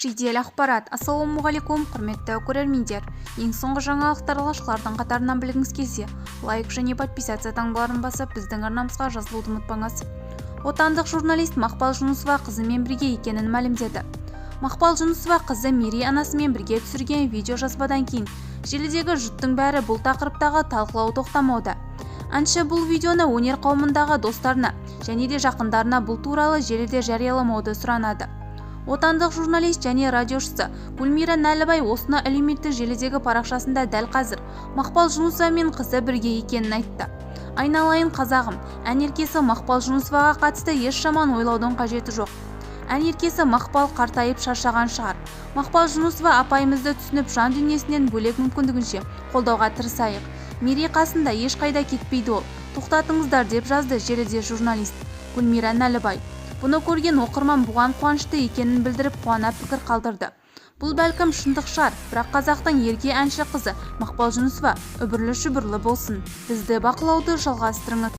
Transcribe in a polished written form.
Жедел ақпарат. Ассалаумағалейкум, құрметті көрермендер! Ең соңғы жаңалықтар алғашқылардың қатарынан білгіңіз келсе, лайк және подписаться таңбаларын басып, біздің арнамызға жазылуды ұмытпаңыз. Отандық журналист Мақпал Жүнісова қызымен бірге екенін мәлімдеді. Мақпал Жүнісова қызы Мерей анасымен бірге түсірген видео жазбадан кейін желідегі жұрттың бәрі бұл тақырыптағы талқылау тоқтамауда. Әнші бұл видеоны өнер қауымындағы достарына және де жақындарына бұл туралы желіде жарияламауды сұранады. Отандық журналист және радиошысы Гүлмира Нәлібай осыны әлеуметтік желідегі парақшасында дәл қазір Мақпал Жүнісова мен қызы бірге екенін айтты. Айналайын қазағым, ән еркесі Мақпал Жүнісоваға қатысты еш жаман ойлаудың қажеті жоқ. Ән еркесі Мақпал қартайып шаршаған шығар. Мақпал Жүнісова апайымызды түсініп, жан дүниесінен бөлек мүмкіндігінше қолдауға тырысайық. Мерей қасында, ешқайда кетпейді ол, тоқтатыңыздар, деп жазды желіде журналист Гүлмира Нәлібай. Бұны көрген оқырман бұған қуанышты екенін білдіріп, қуана пікір қалдырды. Бұл бәлкім шындық шығар, бірақ қазақтың ерке әнші қызы Мақпал Жүнісова үбірлі-шүбірлі болсын. Бізді бақылауды жалғастырыңыз.